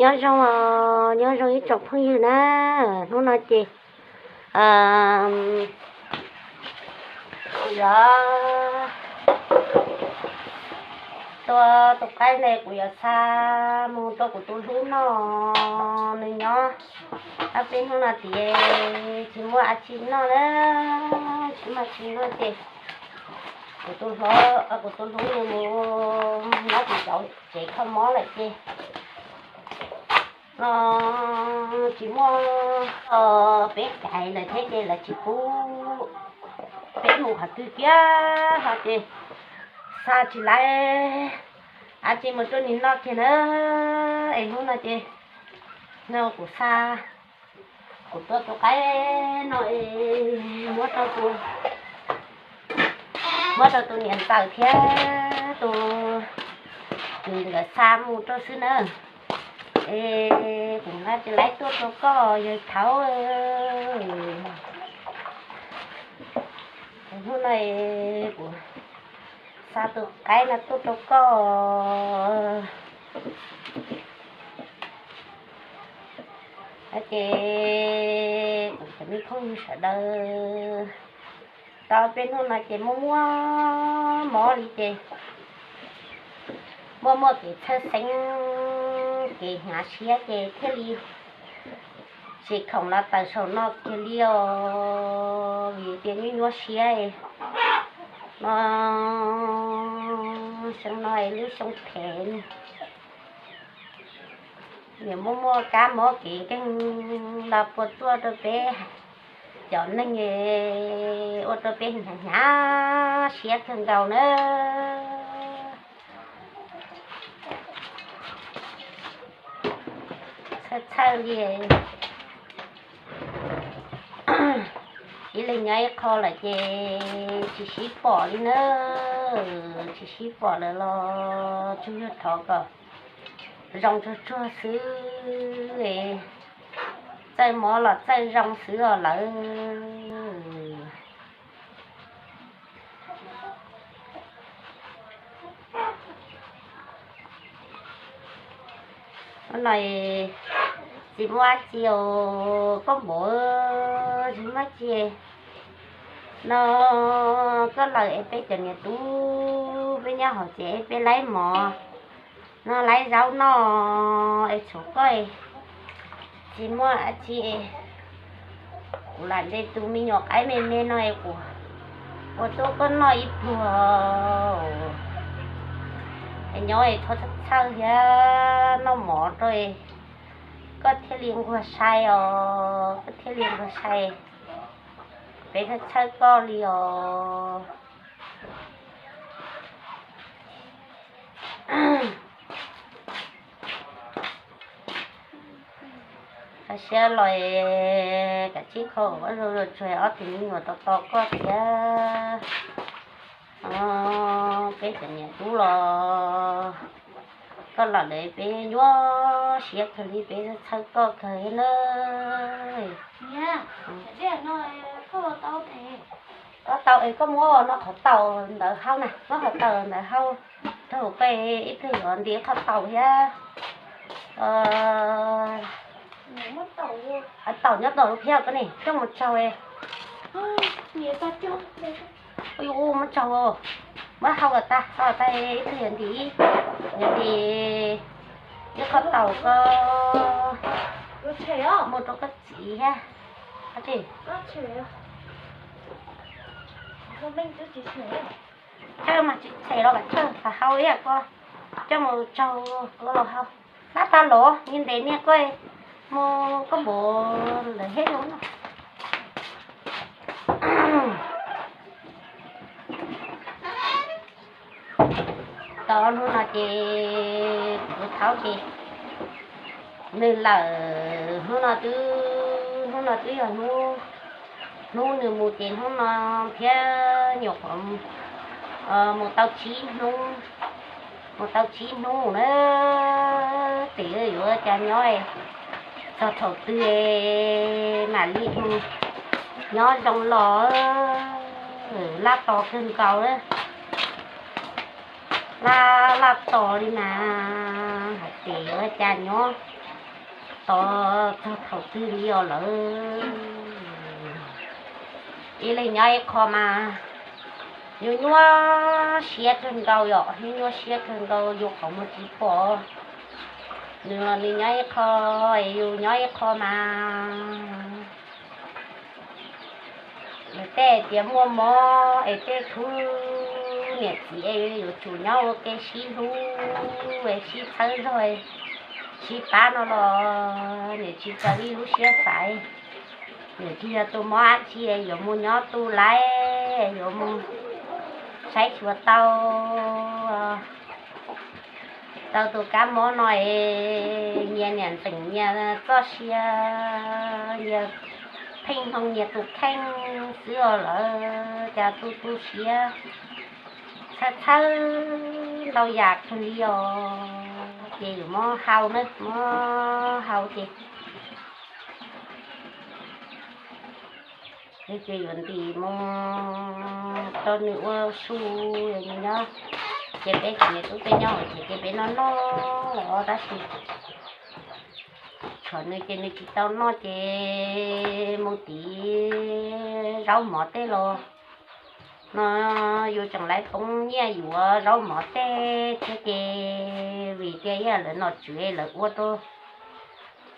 Nyob zoo, nyob zoo ib tsoom phooj ywg na. Hnub no ces kuv yuav tua tus qaib ne, kuv yuav xa mus rau kuv tus hlub noj. Nws nyob ob peb hnub no tias tsis muaj dab tsi noj na, tsis muaj dab tsi noj ces kuv tus hluas, kuv tus hlub nws mus nyob kuv cov tsev kho mob lawm ces no tsis muaj peb caiv lawm thiab ces lawv tsis pub peb mus qhov twg kiag ho ces xa tsis laiv dab tsi mus rau nws noj kiag na. Es hnub no ces no kuv xa, kuv tua tus qaib no es muab rau tus, muab rau tus niam ntxawm thiab tus kwv nkawd xa mus rau xwb na. Es kuv nqa tsis laiv tuaj rau koj yawg Thauj. Hnub no kuv xa tus qaib no tuaj rau koj. Ces kuv cov me phooj ywg sawv daws, tau peb hnub no ces muaj muaj mob li ces muaj muaj kev txhawj xeeb, kev hnyav siab ces thiaj li tsis khoom los tawm saum no kiag li os, vim tias nyuaj nyuaj siab no. Xyoo no lub xyoo phem, niam muaj muaj kab mob kev nkeeg los puas tuaj rau peb cov neeg ua rau peb hnyav hnyav siab kawg nkaus na. Txhawj txhawj li. Ib leeg nyob ib qho lawm ces tsis sib pom li na, tsis sib pom lawm los tsuas yog thov kom zoo tsuag tsuag xwb, txawj mob los txawj zoo xwb os lawm. Hnub no tsis muaj dab tsi os koj npawg, tsis muaj dab tsi. No koj lawm es peb cov niam tub peb nyob hauv tsev es peb laib mov no laib zaub noj es tshuav koj tsis muaj dab tsi. Kuv lam ntes tus me nyuam qaib me me no es kuv ua tuaj koj noj ib pluag. Es nyob es txhob txhawj thiab noj mov rau koj thiaj li nquag sai os, koj thiaj li nquag sai. Peb txhawj txhawj koj li os. Kho siab los kav tsij kho ua zoo tsuag ob tug me nyuam tos tos koj thiab. Peb cov niam tub los koj los lawm peb nyuaj siab kawg li, peb txhawj koj kawg li na. Koj tau es koj muab no qhov taus ntawd hau na, muab qhov taus ntawd hau rau koj ib pliag yuav nti qhov taus thiab. Taus nyob tom lub phiab koj ne coj mus tsaug. Muab tsaug, muab hau kom tag, hau kom tag ib pliag yuav nti, yuav nti ib qho taus koj mus rau koj txiv thiab. Tshawj mas tsis them los vam tshawj, hau ib yam koj coj mus tsaug koj los hau. Tab tag los niag ntev niag koj mus koj npaum ntawd thiab zoo. Tau hnub no ces kuv thaub ces nws lawm, hnub no twb, hnub no twb yog hnub, hnub nws mus ces hnub no thiab nyuam qhuav mus tau tsib hnub, mus tau tsib hnub na. Tes yuav cas nyob txog thaum twg mam li mus nyob zoo los laj tos kawg nkaus. Laj laj tos li mas hais tias yuav cas nyob Los txog thaum twg li os lawm. Ib leeg nyob ib qho mas nyuaj nyuaj siab kawg nkaus yom, nyuaj nyuaj siab kawg nkaus, yus qhov muag tsis pom. Nws los nws nyob ib qho, es yus nyob ib qho mas lawv tej tias muaj mob es tej khub niam txiv es yuav tsum nyob ua ke sib hlub, sib txhawb zog, sib pab no los nws tsis raws li lub siab xav. Nws tsis yog tus mob dab tsi yuav mus nyob tu laib, yuav mus saib xyuas tau tau tus kab mob no es nyias niam ntxeem nyias txoj sia, nyias pheej hmoo nyias tus kheej xwb os lawm, cas tu tu siab txhawj txhawj ntau yam kawg li os. Ces yuav muab hau na, muab hau ces, ces yuav ntim mus rau nws ua su, nws nyob. Ces peb tseem niam tub peb nyob ces, ces peb noj noj los tab sis tshuav nws ces nws tsis tau noj ces mus tiv zaub mov tej los no yus tseem laiv poob nyiaj yuav zaub mov tej thiab ces vim tias yog lawv nom tswv lawv ua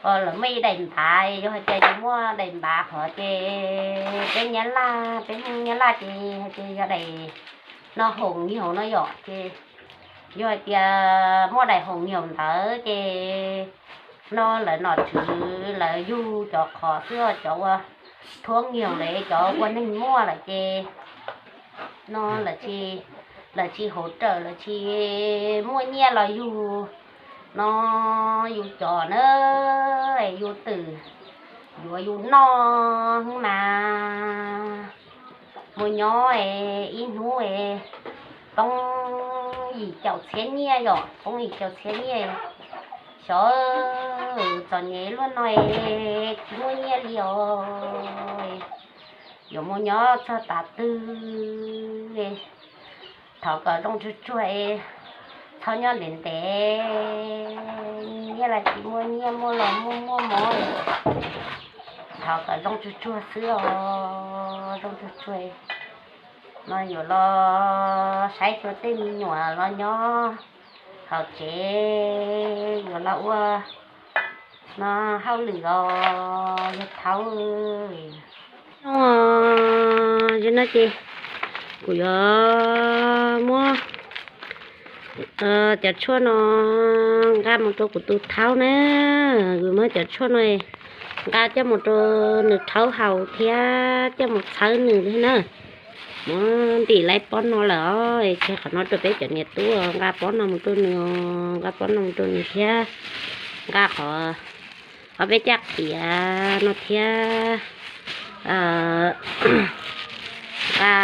rau lawv muaj ib daim npav, yog hais tias yus muaj daim npav hov ces peb Nyab Laj, peb Hmoob Nyab Laj ces hais tias yog daim no haum nyiaus no yom, ces yog hais tias muaj daim haum nyiaus ntawd ces no lawv nom tswv lawv yug cov qhov xwb, cov ua thuab nyiaus lawm, cov ua neeg muaj lawm ces no lawv tsis hauv rawm, lawv tsis muaj nyiaj los yug no yus cov na, yus twm yuav yus noj mas mus nyob es ib hnub es poob yim caum txhiab nyiaj yom, poob yim caum txhiab nyiaj. Xyov, txom nyem luaj no es tsis muaj nyiaj li os. Yuav mus nyob txog tav twg, thov kom zoo tsuag tsuag es txhob nyob ntev ntev, nyiaj los tsis muaj, nyiaj muaj los muaj muaj mob, thov kom zoo tsuag tsuag xwb os, zoo tsuag tsuag. No yuav los saib xyuas tej me nyuam los nyob hauv tsev, yuav los ua no hauj lwm os yawg thaub. No yog no ces kuv yuav muab cov tshuaj no nqa mus rau kuv tus thaub na. Kuv muab cov tshuaj no nqa coj mus rau nws rhaub haus thiab coj mus txhawb nws thiab na. Muab ntim laib pob no lawm os, tseg qhov no rau peb cov niam tub, nqa pob no mus rau nws, nqa pob no mus rau nws thiab nqa qhov ob peb caj qias no thiab nqa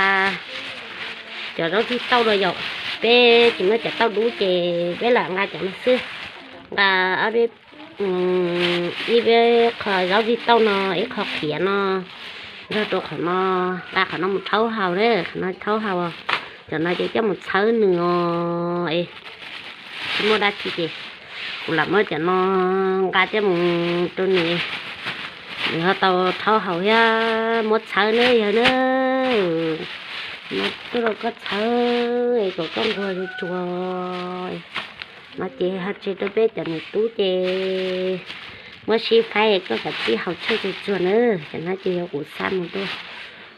cov zaub txhwj tauj los yom. Peb tsis muaj cov tauj dub ces peb lam nqa cov no xwb. Nqa ob peb, ib peb qho zaub txhwj tauj no, ib qho qias no, nrog rau qhov no, nqa qhov no mus rhaub haus na, qhov no rhaub haus. Cov no ces coj mus txhawb nws os. Tsis muaj dab tsi ces kuv lam muab cov no nqa coj mus rau nws, nws ho tau rhaub haus thiab muab txhawb na yawg na. No tuaj rau koj txhawb es kom koj nquag tsuag tsuag. No ces ho tseg rau peb cov niam tub ces muab sib faib koj kav tsij haus tshawj tsuag tsuag na. Cov no ces yog kuv xa mus rau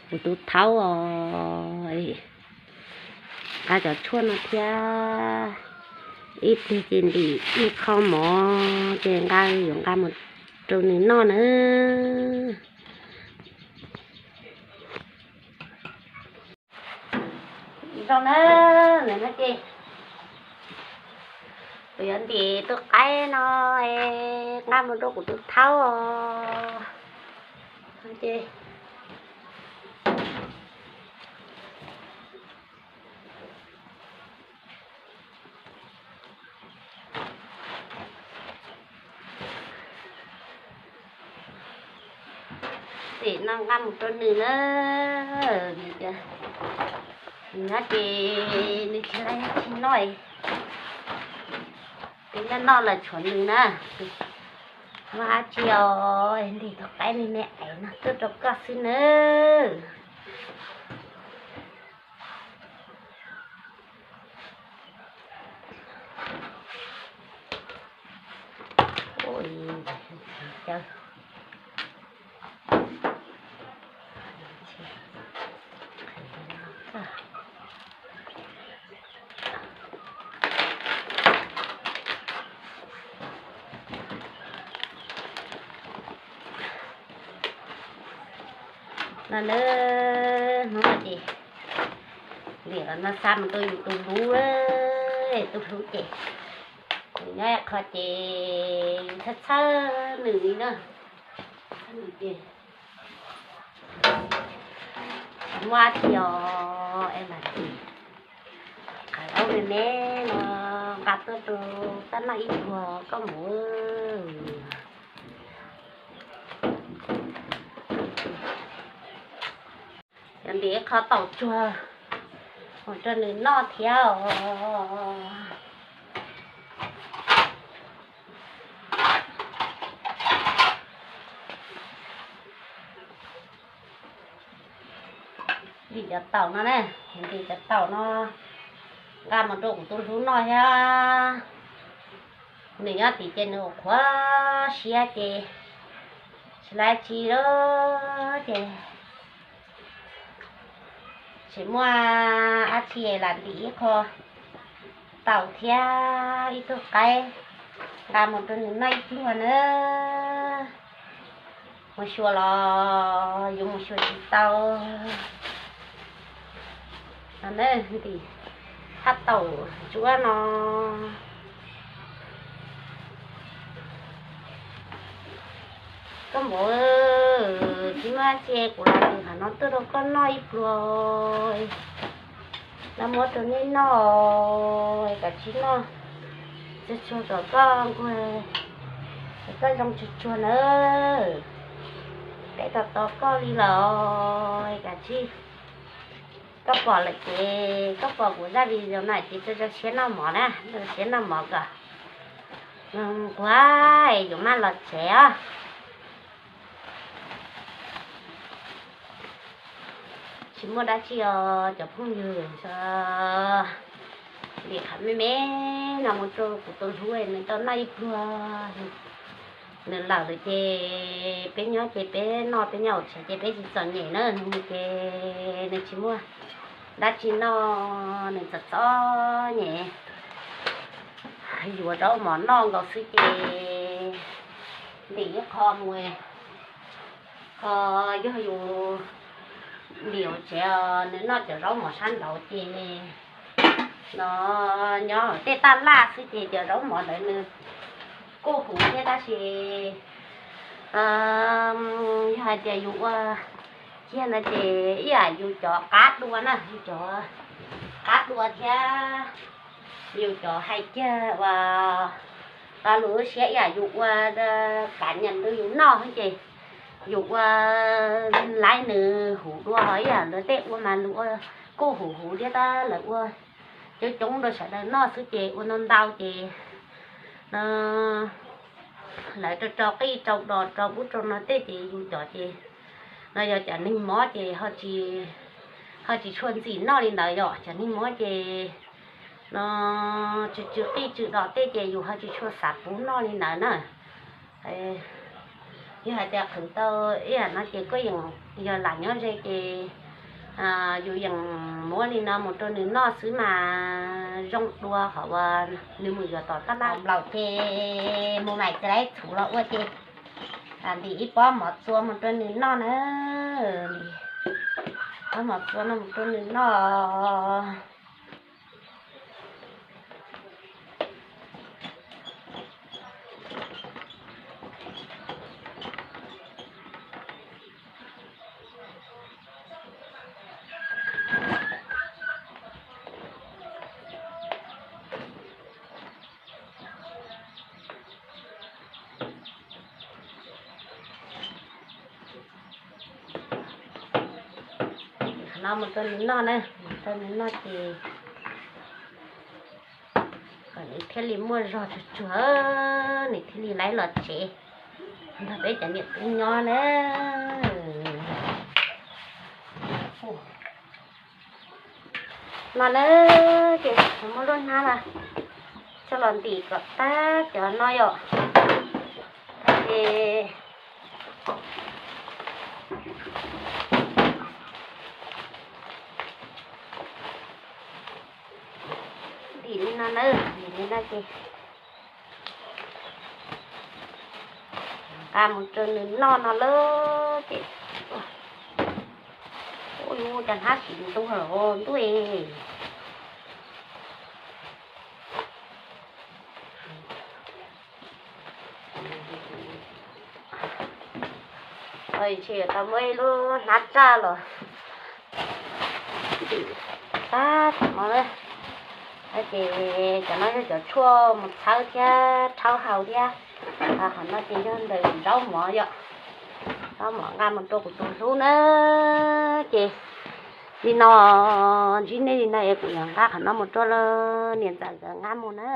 kuv tus thaub os. Nqa cov tshuaj no thiab ib pliag ces ntim ib qho mov ces nqa, yuav nqa mus rau nws noj na. Zoo na, no ces kuv yuav ntim tus qaib no nqa mus rau kuv tus thaub os. Tim no nqa mus rau nws na. Nws nyob ces nws tsis noj, nws noj noj lawm tshuav nws na. Muaj dab tsi os, ntim tus qaib me me aiv no tuaj rau koj xwb nawb. No nawb, hnub no ces ntim los no xa mus rau yus tus hlub, tus hlub ces nws nyob qhov ces yus txhawj txhawj nws li na. Nws ces muaj dab tsi os es lam ntim qhov me me no nqa tuaj rau koj noj ib pluag koj mus. Yog ntim qho taum tsuag mus rau nws noj thiab os. Ntim cov taum no na, ntim cov taum no nqa mus rau kuv tus hlub noj thiab. Nws nyob tim ces nws qhuav siab ces tsis laib tsi lawm ces tsis muaj dab tsi lam ntim ib qho taum thiab ib tug qaib nqa mus rau nws noj ib pluag na. Mus xyuas los yuav mus xyuas tsis tau. Ntim thaj taum ntsuab no. Koj npawg, tsis muaj dab tsi, kuv los ntim qhov no tuaj rau koj noj ib pluag. Los muab rau nej noj, kav tsij noj tsuag tsuag kom koj nquag, kom koj zoo tsuag tsuag nawb. Peb tos tos koj li lawm, kav tsij. Koj pom lawm ces koj pom kuv zaj video no ces rau rau siab noj mov na, rau siab noj mov kom nquag yuav maj los tsev os. Tsis muaj dab tsi os cov phooj ywg, ntim qhov me me no mus rau kuv tus hlub nws tau noj ib pluag. Nws lawm lawm ces peb nyob ces peb noj peb nyob hauv tsev ces peb tsis txom nyem na, nws mus ces nws tsis muaj dab tsi noj, nws txom txom nyem. Yuav zaub mov noj nkaus xwb ces ntim ib qho mus, qho yog yus ntim hauv tsev nws noj cov zaub mov sab nraud ces no nyob tej taj laj xwb ces cov zaub mov ntawd nws kuj huv thiab tab sis yog hais tias yus ua kiag ntawd ces ib yam yus cov qab dua na, yus cov qab dua thiab yus cov hais kiag uas lo lus siab ib yam yus ua kav nyam ntu yus noj ces yus ua laib nws huv dua, ho ib yam lawv tej ua mas nws ua kuj huv huv thiab tab lawv ua coob coob rau sawv daws noj xwb ces ua ntau ntau ces no lawv rau rau qij rau dos rau ub rau no tej ces yus cov ces no yog cov neeg mob ces ho tsis tshua ntxim noj li ntawd, yog cov neeg mob ces no tsw tsw qij tsw dos tej ces yus ho tsis tshua xav pub noj li ntawd na. Yog hais tias qhwv tau ib yam no ces koj yeej yog lam nyob ze ces yus yeej muab li no mus rau nws noj xwb mas zoo dua qhov uas nws mus yuav tom taj laj nplaum ces mus maim txiv laib txhuv los ua ces ntim ib pob mov txua mus rau nws noj na. Pob mov txua no mus rau nws noj. Qhov no mus rau nws noj na, mus rau nws noj ces kom nws thiaj li muaj zog tsuag tsuag, nws thiaj li laib los tsev. Nrog peb cov niam tub nyob na. No na, ces muab lub hnab no coj los ntim kom tag cov no yom. Ces ntim li no na, ntim li no ces nqa mus rau nws noj no lawm ces. Ua cas hnab sim ntuag los ntuj. Tsis tau muab ib lub hnab tsaj los ntim tag no na. Ces cov no yog cov tshuaj mus txhawb thiab rhaub haus thiab. Qhov no ces yog ntawm zaub mov yom. Zaub mov nqa mus rau kuv tus hlub na. Ces li no, ntsib nej li no es kuv yuav nqa qhov no mus rau niam ntxawm nkawd nqa mus na.